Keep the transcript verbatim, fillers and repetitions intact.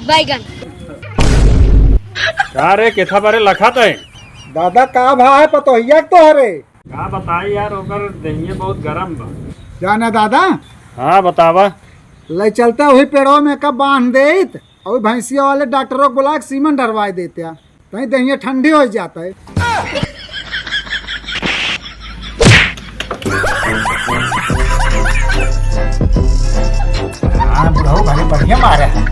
बैगन। का रे, केथा बारे लखत है? दादा, का भा है पतोहिया के तोहरे? का बताई यार, ओकर देहिये बहुत गरम बा। जाना दादा। हाँ, बतावा। ले चलते वही पेड़वा में का बांध देत, और भैंसिया वाले डॉक्टरों को बुला के सीमन ढरवाए देते हैं, तहीं देहिये ठंडी हो जाता है। हाँ, बुढ़ऊ भले बढ़िया मारे हैं।